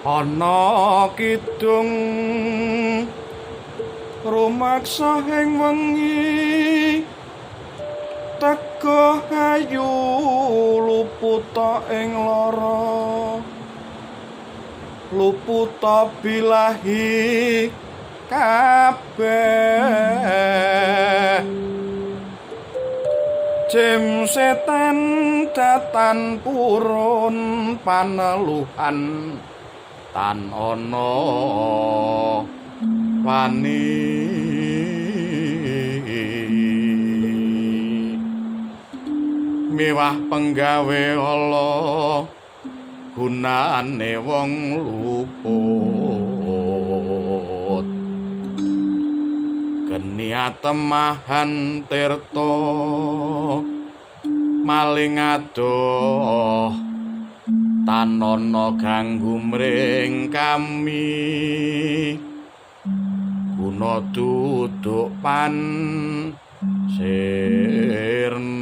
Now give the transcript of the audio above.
Ana kidung rumaksa ing wengi, teguh ayu luputa ing lara, luputa bilahi kabeh. Jim setan datan purun paneluhan tan ana wani. Miwah penggawe Allah gunane wong luput, geni atemahan tirta maling adoh tan ana ganggu mring kami, guna duduk pan sirna.